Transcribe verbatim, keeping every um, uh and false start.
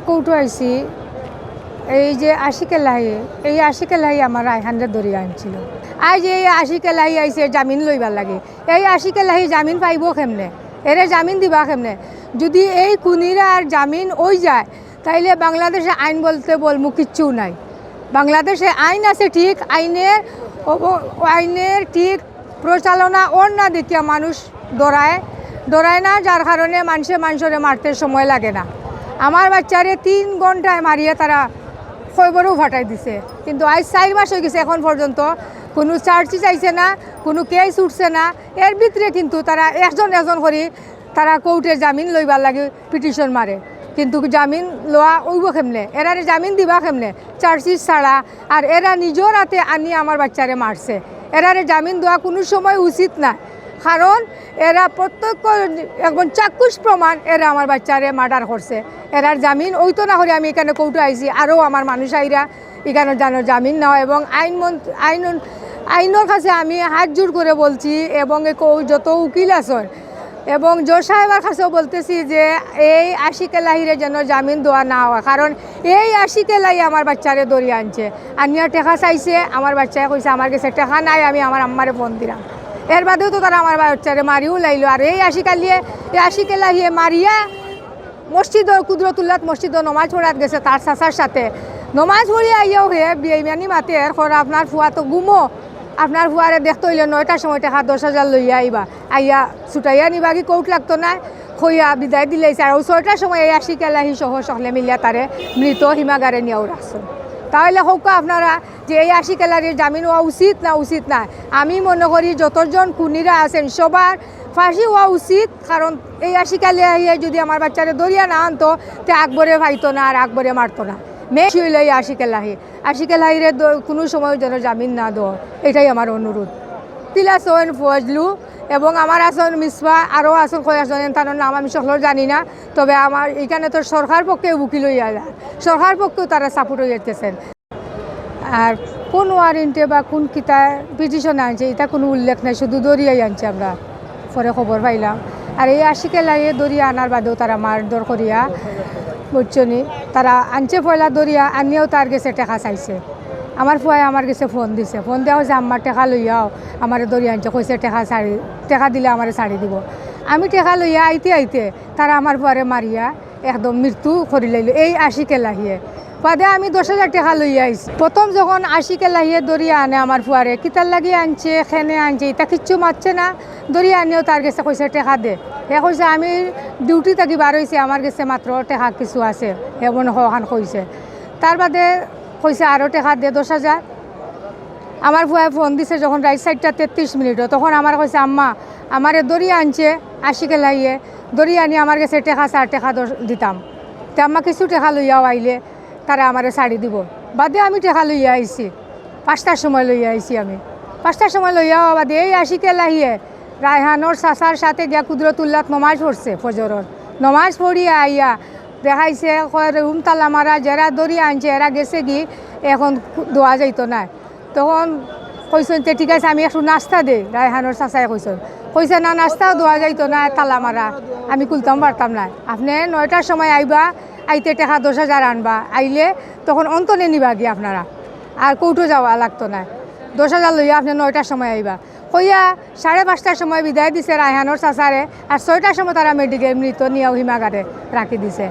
কোর্টো আইছি, এই যে আশিক এলাহি, এই আশিক এলাহি আমার রায়হানরে ধরিয়া আনছিল। আইজ এই আশিক এলাহি আইছে জামিন লইবার লাগি। এই আশিক এলাহি জামিন পাইবো কেমনে? এরে জামিন দিবা কেমনে? যদি এই খুনিরার জামিন অই যায়, তাইলে বাংলাদেশে আইন বলতে বলমু কিচ্ছু নাই। বাংলাদেশে আইন আছে ঠিক, আইনের অব-, আইনের ঠিক পরিচালনা অর না দেখিয়া মানুষ ডরায়, ডরায় না, যার কারণে মানষে মানষরে মারতে সময় লাগে না। আমার বাচ্চারে তিন ঘন্টায় মারিয়া তারা কবরও ফাটাই দিছে, কিন্তু আইজ চাইর মাস অই গেছে, এখন পর্যন্ত কুনু চার্জশিট আইছে না, কুনু কেস উঠছে না। এর ভিতরে কিন্তু তারা একজন একজন করি তারা কোর্টে জামিন লইবার লাগি পিটিশন মারে, কিন্তু জামিন লওয়া অইবো কেমনে? এরারে জামিন দিবা কেমনে? চার্জশিট ছাড়া। আর এরা নিজর হাতে আনি আমার বাচ্চারে মারছে। এরারে জামিন দেওয়া কুনু সময় উচিত না, কারণ এরা প্রত্যক্ষ একজন চাক্ষুষ প্রমাণ এরা আমার বাচ্চারে মার্ডার করছে। এরার জামিন অইতো না করি আমি ইখানো কোর্টো আইছি, আরও আমার মানুষ আইরা ইখানো জানো জামিন নেওয়া এবং আইন মন্ত-, আইন, আইনর কাছে আমি হাত জোড় করে বলছি এবং এ কো-, যত উকিল আছইন এবং জজ সাহেবর কাছেও বলতেছি যে এই আশিক এলাহিরে যেন জামিন দেওয়া না হয়, কারণ এই আশিক এলাহি আমার বাচ্চারে ধরিয়া আনছে, আনিয়া টেকা চাইছে, আমার বাচ্চায় কইছে আমার গেছে টেকা নাই, আমি আমার আম্মারে ফোন দিলাম। এর বাদেও তো তারা আমার বাচ্চারে মারিও লাইলো। আর এই আশিক আলিয়ে, এই আশিক এলাহিয়ে মারিয়া মসজিদর, কুদরতুল্লাত মসজিদর নমাজ পড়াত গেছে তার চাচার সাথে। নমাজ পড়িয়া আইয়াও হে বেইমানি মাতের, কর আপনার ফুয়া তো ঘুমো, আপনার ফুয়ারে দেখতে অইলে নয়টার সময় টেকা দশ হাজার লইয়া আইবা, আইয়া ছুটাইয়া নিবা কি কোর্ট লাগতো না, কইয়া বিদায় দিলাইছে। আর অউ ছয়টার সময় এই আশিক এলাহি সহ সকলে মিলিয়া তারে মৃত হিমাগারে নিয়াও রাখছইন। তাইলে কউক্কা আপনারা যে এই আশিক এলাহির জামিন অওয়া উচিত না, উচিত না। আমি মনে করি যতজন খুনিরা আছইন সবার ফাঁসি অওয়া উচিত, কারণ এই আশিক এলাহিয়ে যদি আমার বাচ্চারে ধরিয়া না আনতো, তে আকবরে পাইতো না আর আকবরে মারতো না। মেইন ইস্যু অইলো এই আশিক এলাহি। আশিক এলাহিরে দ-, কুনু সময় যেন জামিন না দেয়, এটাই আমার অনুরোধ। তিলা সোয়েন ফজলু এবং আমার আছইন মিসবা, আরও আছইন কয়েকজন, এন তানর নাম আমি সকলর জানি না। তবে আমার ইখানো তো সরকার পক্ষে উকিল অইয়া যায়, সরকার পক্ষেও তারা সাপোর্ট অইয়া গেছইন। আর কোন ওয়ারেন্টে বা কোন কিতা পিটিশন আনছে, ইটা কুনু উল্লেখ নাই, শুধু ধরিয়াই আনছে, আমরা পরে খবর পাইলাম। আর এই আশিক এলাহিয়ে ধরিয়া আনার বাদেও তারা মারধর করিয়া, বুঝছো নি, তারা আনছে পয়লা ধরিয়া, আনিয়াও তার গেছে টেকা চাইছে। আমার ফুয়ায় আমার গেছে ফোন দিছে, ফোন দিয়া কইছে, "আম্মা, টেকা লইয়াও, আমারে ধরিয়া আনছে, কইছে টেকা ছাড়ি, টেকা দিলে আমারে ছাড়ি দিব।" আমি টেকা লইয়া আইতে আইতে তারা আমার ফুয়ারে মারিয়া একদম মৃত্যু করিলাইলো এই আশিক এলাহিয়ে। বাদে আমি দশ হাজার টেকা লইয়া আইছি। প্রথম যখন আশিক এলাহিয়ে ধরিয়া আনে আমার ফুয়ারে, কিতার লাগি আনছে, কেনে আনছে, ইতা কিচ্ছু মাতছে না। ধরিয়া আনিয়াও তার গেছে কইছে, "টেকা দে।" হে কইছে, "আমি ডিউটি থাকি বার অইছি, আমার গেছে মাত্র টেকা কিছু আছে।" হে মনে হয় অখান কইছে। তার বাদে কইছে, "আরও টেকা দে, দশ হাজার।" আমার ফুয়ায় ফোন দিছে যখন রাইত চাইরটা তেত্রিশ মিনিটও, তখন আমারে কইছে, "আম্মা, আমারে ধরিয়া আনছে আশিক এলাহিয়ে, ধরিয়া আনি আমার গেছে টেকা চার, টেকা দশ দিতাম। তে আম্মা কিছু টেকা লইয়াও আইলে তারা আমারে ছাড়ি দিব।" বাদে আমি টেকা লইয়া আইছি, পাঁচটার সময় লইয়া আইছি আমি। পাঁচটার সময় লইয়া আওয়া বাদে এই আশিক এলাহিয়ে রায়হানর চাচার সাথে গিয়া কুদরতুল্লাত নমাজ পড়ছে ফজরর। নমাজ পড়িয়া আইয়া দেখাইছে, কয়, "রুম তালা মারা, যেরা ধরিয়া আনছে এরা গেছেগি, এখন দেওয়া যাইতো নায়।" তখন কইছইন, "তে ঠিক আছে, আমি একটু নাস্তা দেই।" রায়হানর চাচায় কইছইন, কইছে, "না, নাস্তাও দেওয়া যাইতো নায়, তালা মারা, আমি খুলতাম পারতাম নায়। আপনে নয়টার সময় আইবা, আইতে টেকা দশ হাজার আনবা, আইলে তখন অন্তনে নিবাগি আপনারা, আর কোর্টো যাওয়া লাগতো নায়। দশ হাজার লইয়া আপনে নয়টার সময় আইবা।" কইয়া সাড়ে পাঁচটার সময় বিদায় দিছে রায়হানর চাচারে, আর ছয়টার সময় তারা মেডিকেল মৃত নিয়াও হিমাগারে রাখি দিছে।